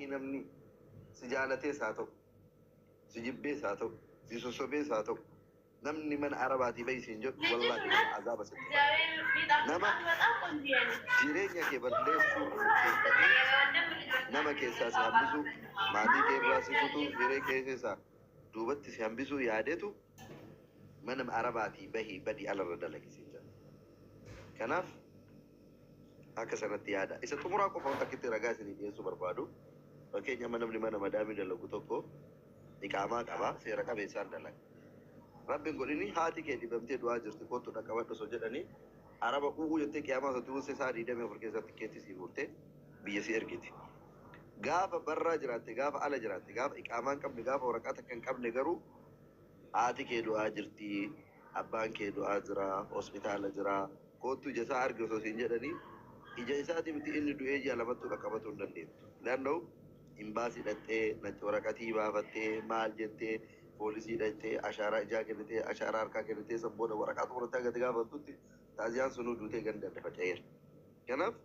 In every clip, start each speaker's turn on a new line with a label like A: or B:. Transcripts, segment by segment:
A: Namni si jaalatees haa ta'u, si jibbees haa ta'u, si sossobees haa ta'u, namni mana Arabaatii bahi siin jedhu, wallaahi nama azaaba sitti fada. Nama jireenya kee balleessuu murteeffatee nama keessaa si hambisuu, maatii kee irraa si kutuu, hiree kee keessaa duubatti si hambisuu yaadetu mana Arabaatii bahi, badi, alarra dalagi siin jedha. Kanaaf akka sanatti yaada. Isa xumuraa qofa wanta akkitti ragaa isinii dhiyeessuu barbaadu. Fakkeenya, amma namni mana madaamii dalagu tokko iqaamaa qaba, seera qabeessaan dalaga. Rabbiin godhini, haati kee dhibamtee du'aa jirti, kottu dhaqqabadhu osoo jedhanii, Araba u'uu jettee qiyaamaa osoo dursee sa'a 24 keessatti keetti sii fuurtee biyya si ergiti. Gaafa barraa jiraatte, gaafa ala jiraatte, gaafa iqaamaa hin qabne, gaafa waraqaa takka hin qabne garuu, haati kee du'aa jirti, abbaan kee du'aa jira, hospitaala jira, koottu ija isaa argi osoo siin jedhanii, ija isaati miti, inni du'ee ji'a lamattuu dhaqqabatuu hin dandeettu. Leannoo imbaasii dhaqxee, waraqatii baafattee, maal jettee, poolisii dhaqxee, ashaaraa ijaa kennitee, ashaaraa harkaa kennitee, san booda waraqaa xumurattee hagati gaafattutti taaziyaan sunuu duutee ganda adda faca'eera. Kanaaf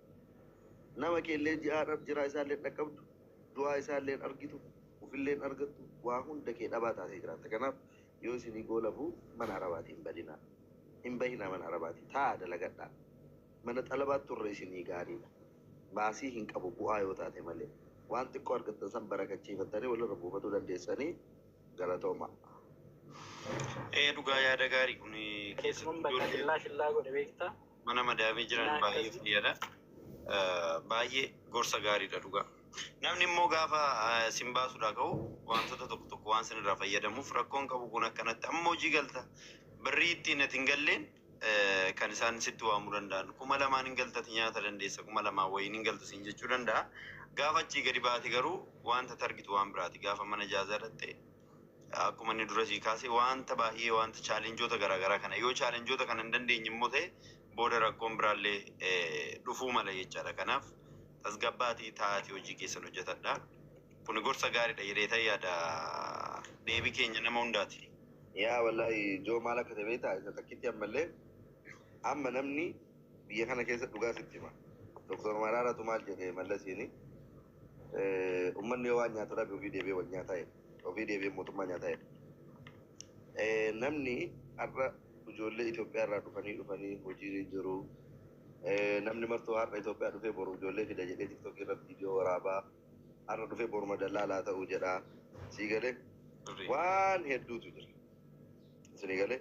A: nama keellee ji'aa jiraa isaallee dhaqqabdu, du'aa isaallee argitu, ufillee argattu, waa hunda kee dhabaa taatee jiraatta. Kanaaf yoo isinii goolabuu, mana Arabaatii hin badinaa. Hin bahinaa mana Arabaatii. Taa'aa dalagadhaa. Mana xalabaatti turre isinii gaariidha. Baasii hin qabu bu'aa yoo taate malee. Waan xiqqoo argattan san barakachiifattanii walirra buufatuu dandeessanii. Galatooma.
B: Ee, dhugaa, yaada gaarii kun keessattuu
C: Bakka
B: ijoollee
C: shillaa shillaa godhe beektaa?
B: mana madaamii jiran
C: Naa
B: baay'ee
C: akkasii.
B: fayyada. Baay'ee gorsa gaariidha dhugaa. Namni immoo gaafa sin baasuudhaa ka'u wantoota tokko tokko waan sinirraa fayyadamuuf rakkoon qabu kun akkanatti amma hojii galta, birrii ittiin ati hin galleen kan isaan sitti waamuu danda'an, 2000n hin galtati, nyaata dandeessa, 2000n wayiin hin galta siin jechuu danda'a. Gaafa achii gadi baate garuu wanta targitu waan biraati. Gaafa mana ijaazaa dhatte, akkuma inni dura sii kaase, wanta baay'ee, wanta challengeoota garaagaraa kana yoo challengeoota kana hin dandeenye immoo ta'e, booda rakkoon biraallee dhufuu mala jechaadha. Kanaaf tasgabbaatii taa'aatii hojii keessan hojjetadha. Kun gorsa gaariidha jedhee ta'e yaada, deebii keenya nama hundaati.
A: Yaa wallahi joo, maal akka ta'e beektaa? Isa takkitti ammallee, amma namni biyya kana keessa, dhugaa sitti hima. Doktor Maraaraatu maal jedhee Mallasiini? Uummanni yoo waan nyaatu dhabe ofii deebi'ee wal nyaataa jedhe. Ofii deebi'ee mootummaa nyaataa jedhe. Namni har'a ijoollee Itoophiyaa irraa dhufanii hojii hin jiru. Namni martuu har'a Itoophiyaa dhufee boru ijoollee fida jedhee TikTokii irratti viidiyoo waraabaa. Har'a dhufee boruma dallaalaa ta'uu jedha. Sii galee, waan hedduutu jira. Isinii galee,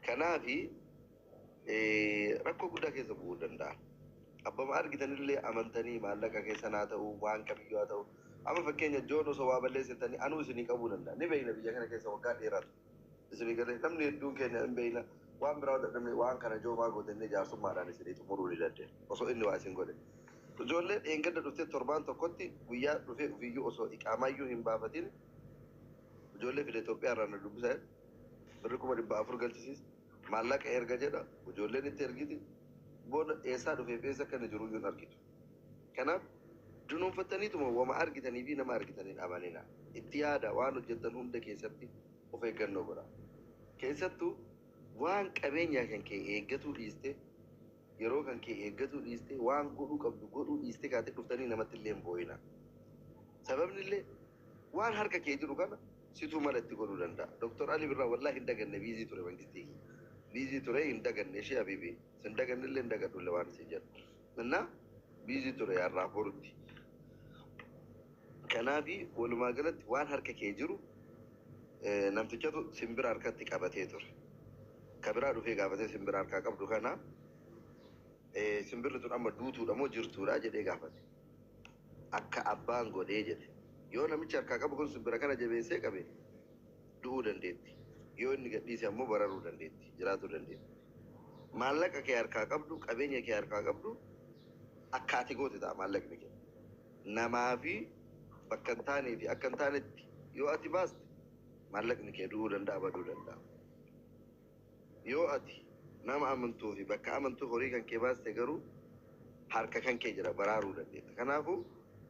A: kanaafi rakkoo guddaa keessa bu'uu danda'a. Abbama argitanillee amantanii maallaqa keessan haa ta'u, waan kamiyyuu haa ta'u. Amma fakkeenya, joon osoo waa balleessitanii anuu isinii qabuu danda'a. Ni beekna, biyya kana keessa waggaa dheeraatu. Isinii galee, namni hedduun keenya hin beekna. Waan biraa dadhabne, waan kana joomaa gootennee jaarsummaadhaan isinii xumuruu ni dandeenya. Osoo inni waa isin godhe. Ijoollee dheengadda dhuftee torbaan tokkotti guyyaa dhufee ofiiyyuu osoo iqaamaayyuu hin baafatin ijoollee fide Itoophiyaa irraa na dubbisaa, birri 400,000 galchisiis, maallaqa erga jedha, ijoolleen itti ergiti, booda eessaa dhufee fi eessa akka inni jiru iyyuu hin argitu. Kanaaf dunuunfattaniituma wama argitanii fi nama argitaniin amanina. Itti yaada, waan hojjettan hunda keessatti of eeggannoo godha. Keessattuu waan qabeenyaa kan kee eeggatuu dhiiste, yeroo kan kee eeggatuu dhiiste, waan godhuu qabdu godhuu dhiiste kaatee dhuftanii namatti illee hin boo'ina. Sababni illee waan harka kee jiru kana situu mala itti godhuu danda'a. Dr. Ali Birraa, wallahi hin daganne, busy ture, mangistii busy ture, hin daganne ishee habibi. Sin daganne illee hin dagadhu illee waan isin jedhu. Innaa busy ture har'aa borutti. Kanaafi walumaa galatti waan harka kee jiru, namtichatu simbira harkatti qabatee ture. Ka biraa dhufee gaafatee, simbira harkaa qabdu kana, simbirri tun amma duutuudha moo jirtuudha jedhee gaafate. Akka abbaan godhee jedhe. Yoo namichi harkaa qabu kun simbira kana jabeessee qabe, du'uu dandeetti. Yoo inni gadhiise ammoo bararuu dandeetti, jiraatuu dandeetti. Maallaqa kee harkaa qabdu, qabeenya kee harkaa qabdu, akka ati goote ta'a maallaqni kee. Namaa fi bakka hin taanee fi akka hin taanetti yoo ati baaste, maallaqni kee du'uu danda'a, baduu danda'a. Yoo ati nama amantuu fi bakka amantuu horii kan kee baaste garuu, harka kan kee jira, baraaruu dandeetta. Kanaafuu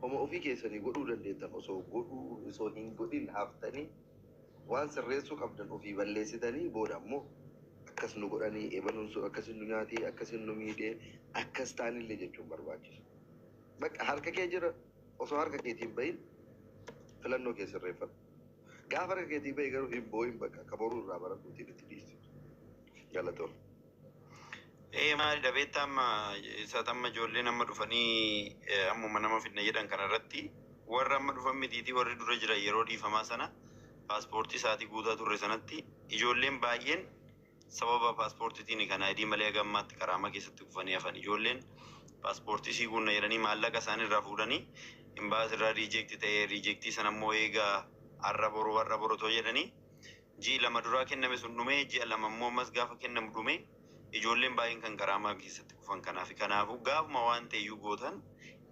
A: homa ofii keessanii godhuu dandeettan osoo godhuu osoo hin godhin haftanii, waan sirreessuu qabdan ofii balleessitanii, booda ammoo akkas nu godhanii, ebaluun sun akkasin nu nyaatee, akkasin nu miidhee, akkas taanillee jechuun barbaachisu. Bakka harka kee jira osoo harka keetiin bahin Filannoo kee sirreeffadhu. Gaafa harka keetii bahe garuu hin boo'in, bakka akka boruu irraa baradhuutiin itti dhiisi. Galatoon.
B: Ee, maalidha beektaa, amma isa amma ijoolleen amma dhufanii ammuma nama fidna jedhan kanarratti, warra amma dhufan mitiitii, warri dura jiran yeroo dhiifamaa sana paaspoortii isaatii guutaa turre sanatti ijoolleen baay'een sababa paaspoortiitiin kan ID malee haga ammaatti karaamaa keessatti kufanii hafan. Ijoolleen paaspoortii sii guunna jedhanii maallaqa isaanii irraa fuudhanii imbaasii irraa reject ta'ee, reject sana immoo eegaa har'a boru, har'a boru too jedhanii ji'i 2 duraa kenname sun dhumee, ji'a 2 immoo ammas gaafa kennamu dhumee, ijoolleen baay'een kan karaamaa keessatti kufan kanaaf. Kanaafuu gaafuma waan ta'eyyuu gootan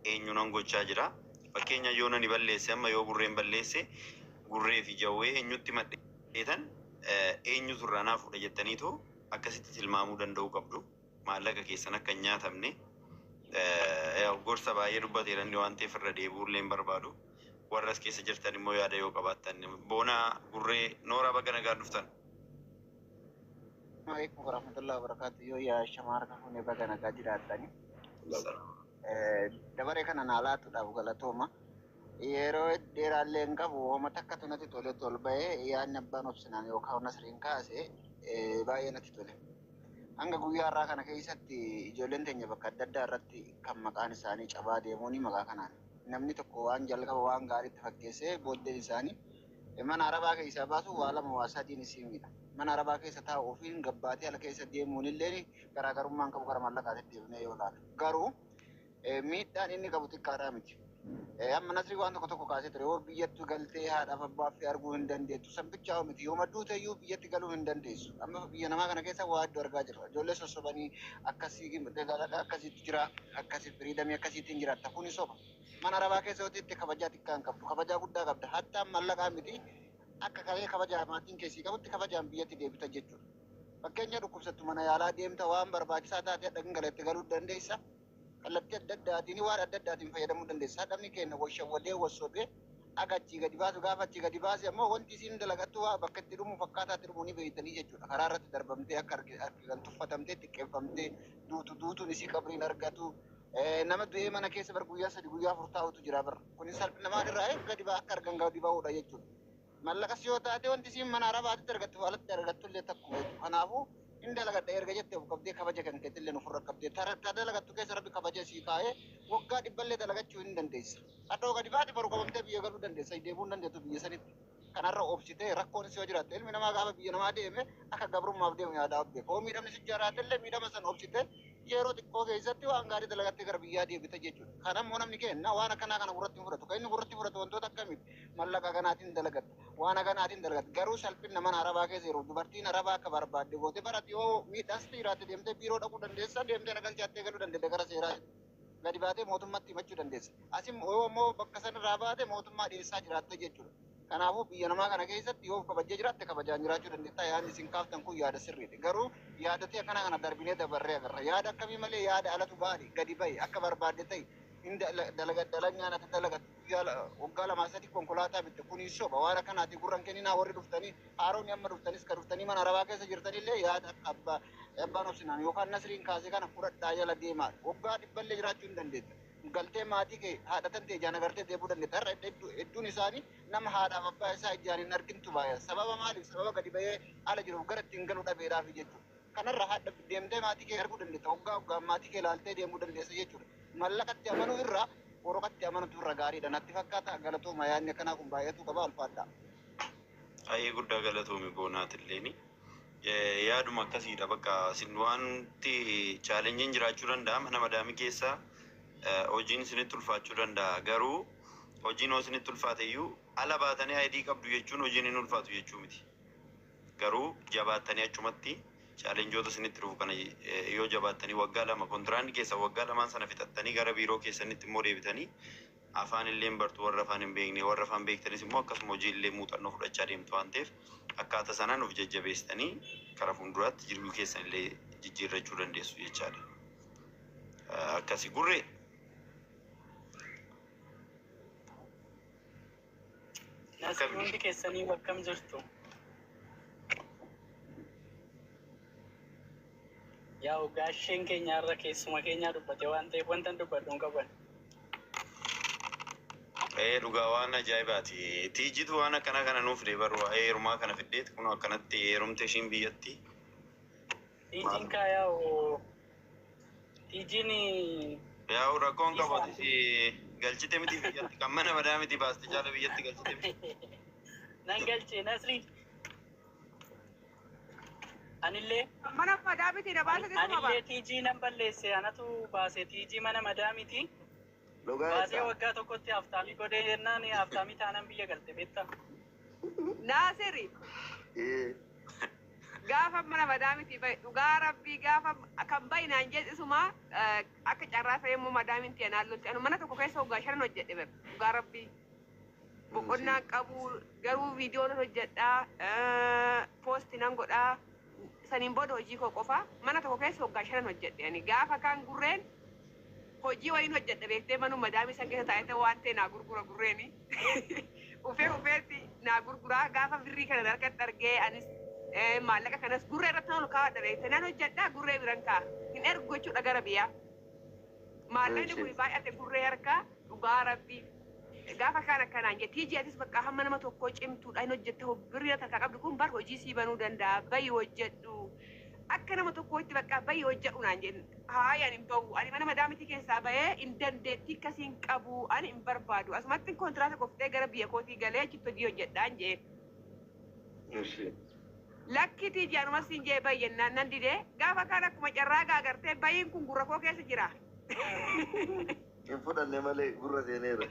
B: eenyu nan gochaa jira. Fakkeenya yoo nani balleesse, amma yoo gurreen balleesse, gurree fi jawwee eenyutti madheetan, eenyutu irraa naa fuudha jettaniitu akkasitti tilmaamuu danda'uu qabdu. Maallaqa keessan akka hin nyaatamne gorsa baay'ee dubbateera inni waan ta'eef irra deebi'uu illee hin barbaadu. Warra as keessa jirtan immoo yaada yoo qabaattan, boonaa, gurree, nooraa, baga nagaan dhuftan.
C: Alaikum warahmatullahi wabarakatuh. Yoo yaa shamarra fuunee, baga nagaa jiraattani. Dabaree kana naa laatuudhaaf galatooma. Yeroo dheeraallee hin qabu, homa takkatu natti tole. Tol bahee yaadni abbaan obsinaan yookaan Nasriin kaase baay'ee natti tole. Hanga guyyaa har'aa kana keessatti ijoolleen teenya bakka adda addaa irratti kan maqaan isaanii cabaa deemuuni maqaa kanaan. Namni tokko waan jalqaba waan gaariitti fakkeessee booddeen isaanii mana arabaa keessaa baasu waa lama waa sadiin isii miidha. Mana arabaa keessa taa'u ofiin gabbaatee ala keessa deemuun illee garaagarummaan qabu gara maallaqaatti deemnee yoo ilaalu. Garuu miidhaan inni qabu xiqqaadhaa miti. Amma Nasrii waan tokko tokko kaasee ture, yoo biyyatti galtee haadhaaf abbaa fi arguu hin dandeettu. Sanbichaa miti, yoo madduu ta'eyyuu biyyatti galuu hin dandeessu. Amma biyya namaa kana keessa waa hedduu argaa jirra. Ijoollee sossobanii akkasii akkasitti jira, akkasii freedom akkasiitiin jiraatta. Kuni soba. Mana arabaa keessa yoo itti kabajaa xiqqaa hin qabdu, kabajaa guddaa qabda. Hattaa mallaqaa miti, akka kalee kabajaa maatiin keessii qabutti kabajaan biyyatti deebita jechuudha. Fakkeenya dhukkubsattu mana yaalaa deemta, waan barbaachisaa taate dhangalaatti galuu dandeessa. Kallattii adda addaatiin waan adda addaatiin fayyadamuu dandeessa. Dhabni keenya washawwadee wassobee aga achii gadi baasu, gaafa achii gadi baase ammoo wanti isiin dalagattu waa bakka itti dhumu fakkaataa itti dhumu ni beektanii jechuudha. Karaa irratti darbamtee akka argan tuffatamtee xiqqeeffamtee duutu, duutuun isii qabriin argatu. Nama du'ee mana keessa bar guyyaa 3 guyyaa 4 taa'utu jira bar. Kunis salphina irraa gadi baa akka argan gadi ba'uudha jechuudha. Mallaqas yoo taate wanti isiin mana arabaatti argattu alatti argattu illee takkuma jechuudha. Kanaafuu hin dalagadha erga jettee of qabdee kabaja kan keetillee ofirra qabdee ta dalagattu keessa rabbi kabaja sii kaa'ee waggaa dhibballee dalagachuu hin dandeessa. Hadhoo gadi baate baru qabamtee biyya galuu dandeessa, deebuu hin dandeettu biyya sanitti. Kanarra obsitee rakkoon si yoo jiraatte, ilmi namaa gaafa biyya namaa deeme akka gabrummaaf deemu yaadaa of beeka. Hoo miidhamni si jiraate miidhama sana obsitee yeroo xiqqoo keessatti waan gaarii dalagattee gara biyyaa deebita jechuudha. Kanammoo namni kenna waan akkanaa kana gurratti hin fudhatu. Kan inni gurratti fudhatu wantoota akkamiiti? Mallaqa kanaatiin dalagatta. Waan akkanaatiin dalagatta. Garuu salphina mana arabaa keessa yeroo dubartiin arabaa akka barbaadde goote barati, yoo miidhaas jiraate deemtee biiroo dhaquu dandeessa, deemtee nagalchaattee galuu dandeessa, gara seeraa gadi baatee mootummaatti himachuu dandeessa. Asim yoo immoo bakka sanarraa baate mootummaa dhiyeessaa jiraatte jechuudha. Kanaafuu biyya namaa kana keessatti yoo kabajjee jiraatte kabajaan jiraachuu dandeetta. Yaadni isin kaaftan kun yaada sirriidha. Garuu yaadatee akkana kana darbinee dabarree agarra. Yaada akkamii malee yaada alatu baadhi gadi bahi akka barbaadde ta'e hin dalaga dalagaan ati dalagattu guyyaa waggaa 2 3 konkolaataa bitte, kun soba. Waan akkanaati gurran kenninaa. Warri dhuftanii haaronni amma dhuftanis ka dhuftanii mana arabaa keessa jirtanillee yaada akka abbaan obsinaan yookaan Nasriin kaasee kana fudhadhaa jala deemaa. Waggaa dhibballee jiraachuu hin dandeetta. Galtee maatii kee haadha tantee ijaan agartee deebuu dandeetta. Har'a hedduun isaanii nama haadhaaf abbaa isaa ijaan hin argintu baay'ee. Sababa maaliif? Sababa gadi bahee ala jiruuf gara ittiin galuu dhabeedhaaf jechuudha. Kanarra haadha deemtee maatii kee arguu dandeetta. Waggaa waggaan maatii kee ilaaltee deemuu dandeessa jechuudha. Mallaqatti amanuu irraa waraqatti amanutu irra gaariidha. Natti fakkaata, galatooma, yaadni akkanaa kun baay'atu qaba, alfaadha.
B: Baay'ee guddaa galatoomi boonaatilleen. Yaaduma akkasiidha, bakka isin wanti challengeiin jiraachuu danda'a, mana madaamii keessa hojiin isinitti ulfaachuu danda'a, garuu hojiin hoo isinitti ulfaate iyyuu ala baatanii ID qabdu jechuun hojiin hin ulfaatu jechuu miti. Garuu jabaattanii achumatti challengeoota isinitti dhufu kana yoo jabaattanii waggaa 2 kontiraanni keessa waggaa lamaan sana fixattanii gara biiroo keessanitti immoo deebitanii afaan illee hin bartu warra afaan hin beekne, warra afaan beektanis immoo akkasuma hojii illee muuxannoo fudhachaa deemtu waan ta'eef akkaataa sanaan of jajjabeessitanii karaa fuulduraatti jiruu keessan illee jijjiirrachuu dandeessu jechaadha. Akkasi gurree.
D: Nasri, hundi keessanii akkam jirtu? Yaa gaasheen keenya irra keessuma keenyaa dubbate waan ta'eef wanta dubbadhu hin qaban.
B: Dhugaa waan ajaa'ibaati. Tiijitu waan akkana kana nuuf fide baru waa'ee heerumaa kana fiddeet kun akkanatti heerumte ishiin biyyatti.
D: Tiijiin kaa yaa'u tiijiin
B: Yaa'u rakkoon qabu atis galchite miti biyyatti kan mana madaa miti baaste jaala biyyatti galchite miti.
D: Nan galche Nasri. Anillee
E: Mana madaa miti na baase tisuma
D: anillee
E: ba.
D: tiijii nan balleesse anatu baase tiijii mana madaa miti.
A: Dhugaa
D: Baasee
A: jettaa?
D: waggaa tokkotti haftaamii godhee jennaan haftaamii taanaan biyya galte beektaa.
E: Naasiri gaafa mana madaa miti bahe dhugaa rabbii gaafa kan bahi naan jedhisuma akka carraa ta'e immoo madaa miti anaan lolte anu mana tokko keessa waggaa shanan hojjedhe bar dhugaa rabbii boqonnaa qabu garuu viidiyoo nan hojjedhaa poosti nan godhaa saniin booda hojii koo qofa mana tokko keessa waggaa shanan hojjedhe ani gaafa kaan gurreen hojii wayiin hojjedhe beektee manuma madaamii san keessa taa'ee waan ta'e naa gurgura gurreeni ufee ufeetti naa gurguraa gaafa birrii kana harkatti argee anis maallaqa kanas gurree irratti nan ol kaawwadha beektee nan hojjedhaa gurree biran kaa'a hin ergu jechuudha gara biyyaa maallaqni kun baay'ate gurree harkaa dhugaa rabbii gaafa kaan akkanaan jette tiijii atis bakka hamma nama tokkoo cimtuudha hin hojjette birrii harkaa qabdu kun bar hojii sii banuu danda'a bayi hojjedhu akka nama tokkootti bakka bayi hojjedhu naan jedhe haaya ani hin bahu ani mana madaamitii keessaa bahee hin dandeettii akkasii hin qabu ani hin barbaadu asumatti kontiraata qoftee gara biyya kootii galee achitti hojii hojjedhaan jee lakki tiijii anumas siin jee bayi jennaan nan didee gaafa kaan akkuma carraa gaagartee bayiin kun gurra koo keessa jira.
A: Hin fudhanne malee gurra seeneera.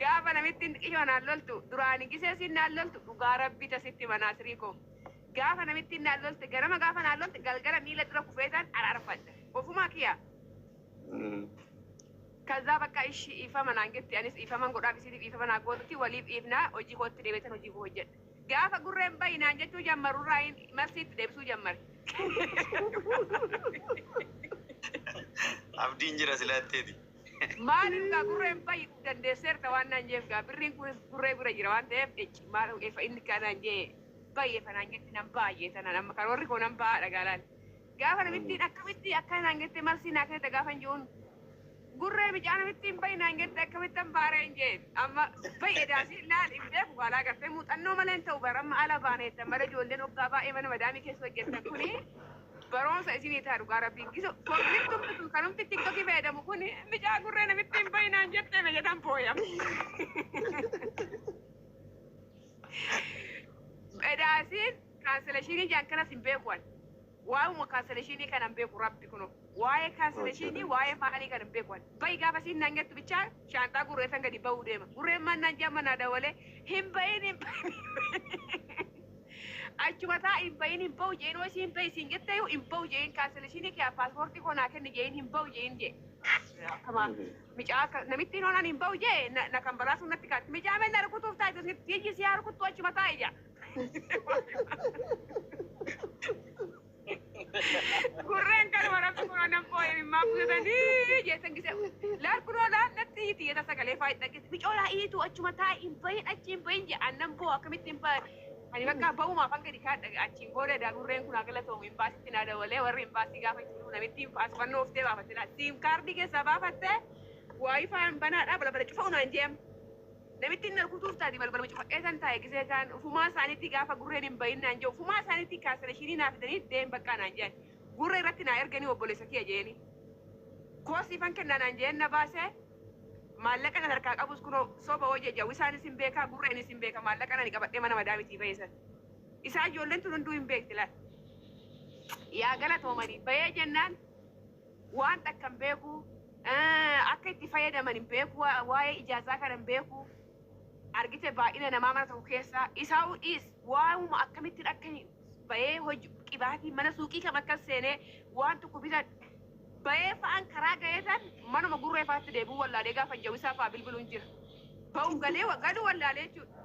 E: Gaafa namitti xiqqoo naan loltu duraani gisee siin naan loltu dhugaa rabbii tasitti manaa sirii koo gaafa namitti naan lolte ganama gaafa naan lolte galgala miila dura kufeetaan araarfadha ofumaa kiyya ከዛ በቃ እሺ dhiifama naan jetti anis dhiifaman godhaaf isiitiif dhiifama naa gootutti waliif dhiifnaa hojii kootti deebitan hojii koo hojjedha gaafa gurreen bayi naan jechuu jammarurraa marsiitti deebisuu jammare.
B: Abdiin jira silaatteeti.
E: Maaliif gaa gurreen bayi dandeesseerta waan naan jeef gaa birriin kun gurree bira jira waan ta'eef ecci maal efa inni kanaan jee bayyee fanaan jetti nan baay'ee tanaan amma karoorri koo nan ba'a dhagaalaan. Gaafa namittiin akkamitti akka naan jette marsii naa kennite gaafa hin jiruun gurree bicaa namittiin bayi naan jette akkamittan baaree hin jeen amma bayyee daasii laal hin beeku gaalaa gartee muuxannoo malee hin ta'u bara amma ala baaneetta mala ijoolleen waggaa baay'ee mana madaamii keessa hojjettan kuni baroonsa isinii ta'a dhugaa rabbiin giso formittumti kanumti tiktokii fayyadamu kun bicaa gurree namitti hin bayinaan jettee na jedhan booyam. Edaasiin kaanseleshinii jaan kanas hin beekuan. Waa'uma kaanseleshinii kana hin beeku rabbi kuno. Waa'ee kaanseleshinii waa'ee maalii kana hin beekuan. Bayi gaafa siin naan jettu bichaa shaanxaa gurree san gadi ba'uu deema. Gurreen maan naan jaan manaa dawalee hin bayin hin bayin. Achuma taa hin bayin hin ba'u jeen hoo isiin bayi siin jettee hin ba'u jeen kaanseleshinii kee paaspoortii koo naa kenni jeen hin ba'u jeen jee. Akkama micaa akka namittiin hoonaan hin ba'u jee na kan balaasuun natti kaatti. Micaa mee na rukutuuf taate tiiji si haa rukuttu achuma taa'e jaa. Gurreen kanuma rabbi kunoo nan boo'e mimmaa fudhatanii jeessan gisee laal kunoo laal natti hiiti jeta sagalee faayi dhageesse bicoolaa hiitu achuma taa'e hin bahin achi hin bahin jee annan boo'u akkamitti hin bahin ani bakka ba'umaaf hanga dikaadha achiin booda daa gurreen kun akka latoomu hin baasitti naa dabalee warri hin baasii gaafa jiru namitti hin baasifannoo oftee baafatte laa siim kaardii keessaa baafatte waayifaan banaadhaa balbala cufa unaan jeem namitti hin rukutuuf taati balbala cufadhee san taa'e gisee kaan ufumaa isaaniitti gaafa gurreen hin bahin naan jee ufumaa isaaniitti kaanseleshinii naa fidanii deem bakka naan jeen gurree irratti naa erganii obboleessa kiyya jeeni koosiifan kennaa naan jeen na baasee maallaqa na harkaa qabus kunoo soba hojii jawwi isaanis hin beekaa gurreenis hin beeka maallaqa nani qabadhee mana madaamitii baheessan isaa ijoolleen tun hunduu hin beekti laal yaa galatoomanii bahee jennaan waan takka hin beeku akka itti fayyadaman hin beeku waa'ee ijaazaa kana hin beeku argite baay'ina namaa mana tokko keessaa isaa dhiis waa'uma akkamittiin akka bahee hojii qibaatii mana suuqii kam akka seenee waan tokko bitan bahee fa'aan karaa gaheetan manuma gurree fa'aatti deebi'uu wallaalee gaafa jawwisaa fa'aa bilbiluun jira. Ba'u galee galuu wallaalee jechuudha.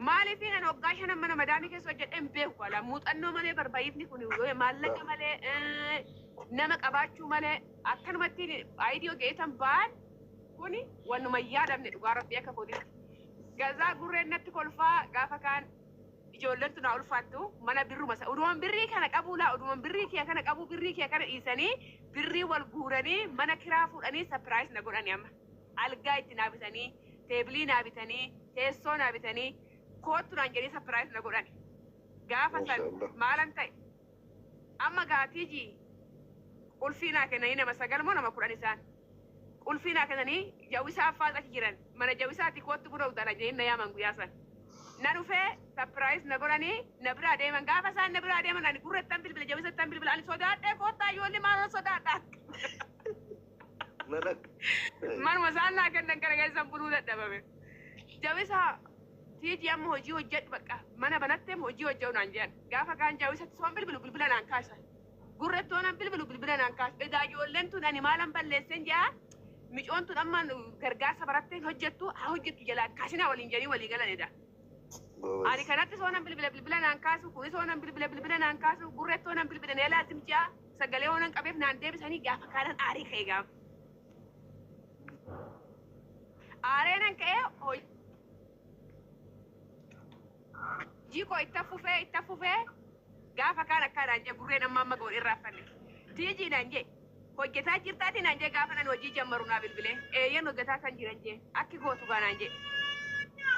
E: Maaliif nan waggaa shanan mana madaamii keessa hojjedhee hin beeku ala muuxannoo malee barbaayifni kun maallaqa malee nama qabaachuu malee akkanumatti aayidii ogeessan ba'an kuni wanuma yaadamne dhugaa rabbii akka kootitti. Gazaa gurreen natti kolfaa gaafa kaan Ijoolleen tun haa ulfaattu mana birruma isa uduman birrii kana qabuu laa uduman birrii kee kana qabuu birrii kee kana dhiisanii birrii wal guuranii mana kiraa fuudhanii surprise na godhanii amma algaa itti naa bitanii teebilii naa bitanii teessoo naa bitanii koottu naan jedhanii surprise na godhani gaafa san
A: Mashallah.
E: Maalan ta'e amma gaatiiji qulfii naa kennanii nama 9 moo nama 10 isaan qulfii naa kennanii jawisaa faas achi jiran mana jawisaati koottu buna utala jedhanii na yaaman guyyaa san na dhufee surprise na godhanii na biraa deeman gaafa isaan na biraa deeman ani gurrattan bilbila jawisattan bilbila ani sodaadhee koottaa ijoollee maaloo sodaadha
A: Mana.
E: Manuma isaan naa kennan kana keessan buluu dadhabame. Jawisa tiiji amma hojii hojjedhu bakka mana banattee hojii hojjedhu naan jedhan. Gaafa kaan jawisatti soon bilbilu bilbila naan kaasa. Gurratti hoonan bilbilu bilbila naan kaasa. Edaa ijoolleen tun ani maalan balleessen jedha. Micoon tun amma gargaarsa barattee hojjettu haa hojjettu jalaan kaasinaa waliin jedhanii walii galan edaa. Ani kanatti soonan bilbila bilbila naan kaasu kunis hoonan bilbila bilbila naan kaasu gurratti hoonan bilbila nee laazim ja'a sagalee hoonan qabeef naan deebisanii gaafa kaanan aarii ka'e gaafa. Aaree nan ka'ee hojii koo itti fufee itti fufee gaafa kaan akkanaan jee gurreen amma amma godhe irraa fanne. Tiijii naan jee hojjetaa jirtaati naan jee gaafa nan hojii jammaru naa bilbilee eeyyan hojjetaa kan jiran jee akki gootu gaanaan jee.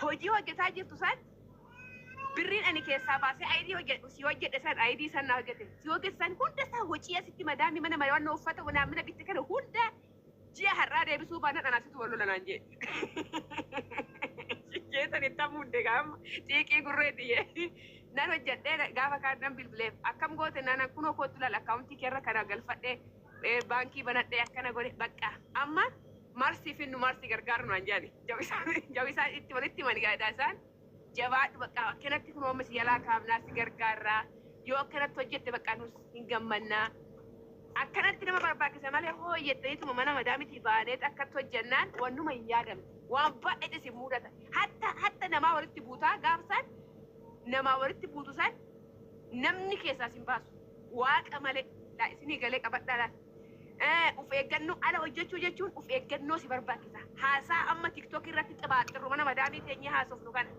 E: Hojii hojjetaa jirtu san birriin ani keessaa baasee ayidii hojjedhu si hojjedhe san ayidii san naa hojjete si hojjete san hunda isaa hojii asitti madaamii mana mari'annoo uffata wanaa mana bitte kana hunda ji'a har'aa deebisuu baannaan anaasitu wal lola naan jee. Jeetan itti hamuudde gaama xiiqii gurreeti jee. Nan hojjedhee gaafa kaan nan bilbileef akkam goote naan kunoo kootu laal akkaawuntii keerra kana galfadhee baankii banadhee akkana godhe bakka amma marsii finnu marsii gargaaru naan jedhani. Jawisaan itti walitti himani gaa'idhaa isaan jabaadhu bakka akkanatti kunoo amma si jalaa kaafnaa si gargaarraa yoo akkanatti hojjette bakka nus hin gammannaa. Akkanatti nama barbaachisa malee hoo jettaniituma mana madaamitii baaneet akkatti hojjennaan wannuma hin yaadamne. Waan baay'eetu si mudata. Hatta hatta namaa walitti buutaa gaafsan namaa walitti buutu san namni keessaa sin baasu. Waaqa malee laa isinii galee qabadhaa laal. Of eeggannoo ala hojjechuu jechuun of eeggannoo si barbaachisa. Haasaa amma tiktok irratti xibaaxirru mana madaamii teenyee haasofnu kana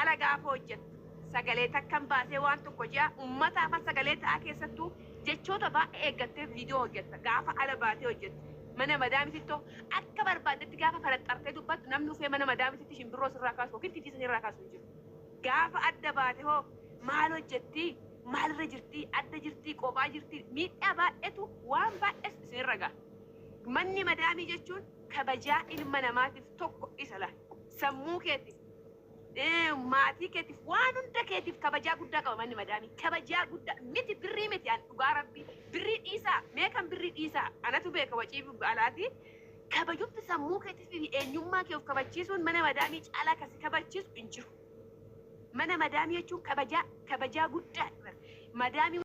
E: ala gaafa hojjettu sagalee takkan baasee waan tokko ji'a uummataafan sagalee ta'aa keessattuu jechoota baay'ee eeggattee viidiyoo hojjetta gaafa ala baatee hojjettu. Mana madaamitittoo akka barbaaddetti gaafa faraxxartee dubbattu namni dhufee mana madaamititti shimbirroo sirraa kaasu yookiin titiisa sirraa kaasu hin jiru. Gaafa adda baate hoo maal hojjettii maalirra jirtii adda jirtii qophaa jirtii miidhaa baay'eetu waan baay'ees isinirra gaha. Manni madaamii jechuun kabajaa ilma namaatiif tokko isa laata. Sammuu keetiif maatii keetiif waan hunda keetiif kabajaa guddaa qaba manni madaamii. Kabajaa guddaa miti birrii miti an dhugaa rabbii birrii dhiisaa mee kan birrii dhiisaa anatu beeka wacii alaati. Kabajumti sammuu keetiif fi eenyummaa kee of kabachiisuun mana madaamii caalaa kasi kabachiisu hin jiru. Mana madaamii jechuun kabajaa kabajaa guddaa madaamii.